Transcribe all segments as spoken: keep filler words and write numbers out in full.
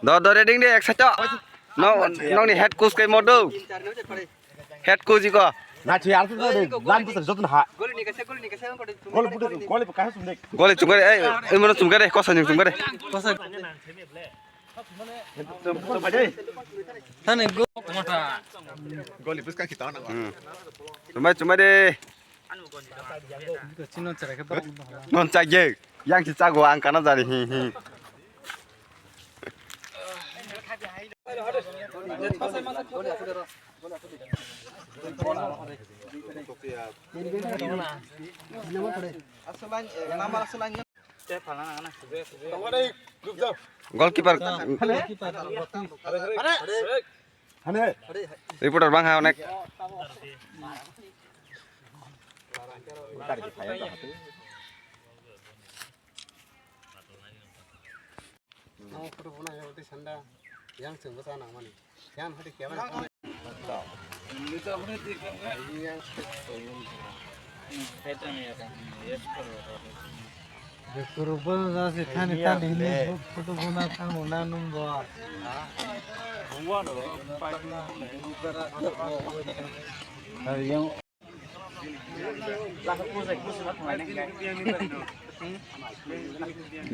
Do, do, ready de, ek side to. No, nokni head coach kai modo. Head coach iko. Na chi altu na de, lan putar jotun ha. Gol putar, gol pa kaha sum de. Gol chungkare, ei, ei, mono chungkare, kosa nyung chungkare. Thani go. Gol puska kita na. Hmm. Chumai, chumai de. Chino chara ke ba. Non chagye. Yang si chago ang kana jani hi hi. Goalkeeper. Reporter bang ha onek. Nang photo phunai ya, uti sanda yang chwng bwsa nangmani. Yang hati kya ba? Kurubon jasi thani thani hini photo phuna thango na nung bo. Yang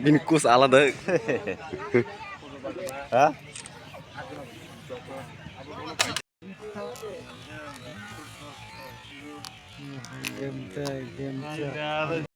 Bini kus alada. Ha? Game tei, game tei.